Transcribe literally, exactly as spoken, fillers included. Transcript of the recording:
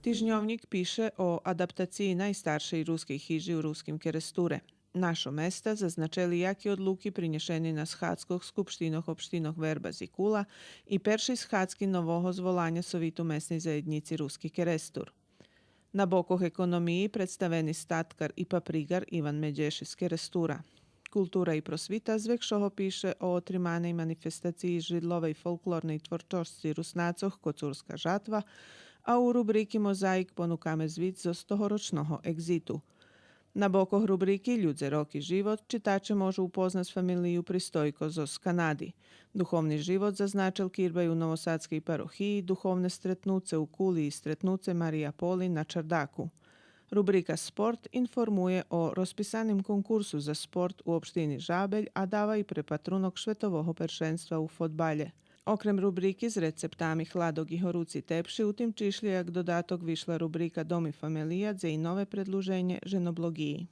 Тижньовнїк пише о адаптациї найстаршей рускей хижи у Руским Керестуре. Нашо места зазначели яки одлуки принєшени на схадзкох скупштинох општинох Вербас и Кула и першей схадзки нового зволаня Совиту месней заєднїци Руски Керестур. На бокох економиї представени статкар и паприґар Иван Медєш из Керестура. Култура и просвита з векшого пише о отриманей манифестациї жридловей фолклорней творчосци Руснацох Коцурска жатва, а у рубрики Мозаїк понукаме звит зоз тогорочного Еґзиту. На бокох рубрики Людзе, роки, живот читаче можу упознац фамилию Пристойко зоз Канади. Духовни живот зазначел кирбай у Новосадскей парохиї, духовне стретнуце у Кули и стретнуце Мария Поли на Чардаку. Рубрика Спорт информує о розписаним конкурсу за спорт у општини Жабель, а дава и препатрунок шветового першенства у фодбалє. Окрем рубрики з рецептами хладок и горуци тепши, у тим чишлє як додаток вишла рубрика Дом и фамелия, дзе и нове предлуженє женоблоґиї.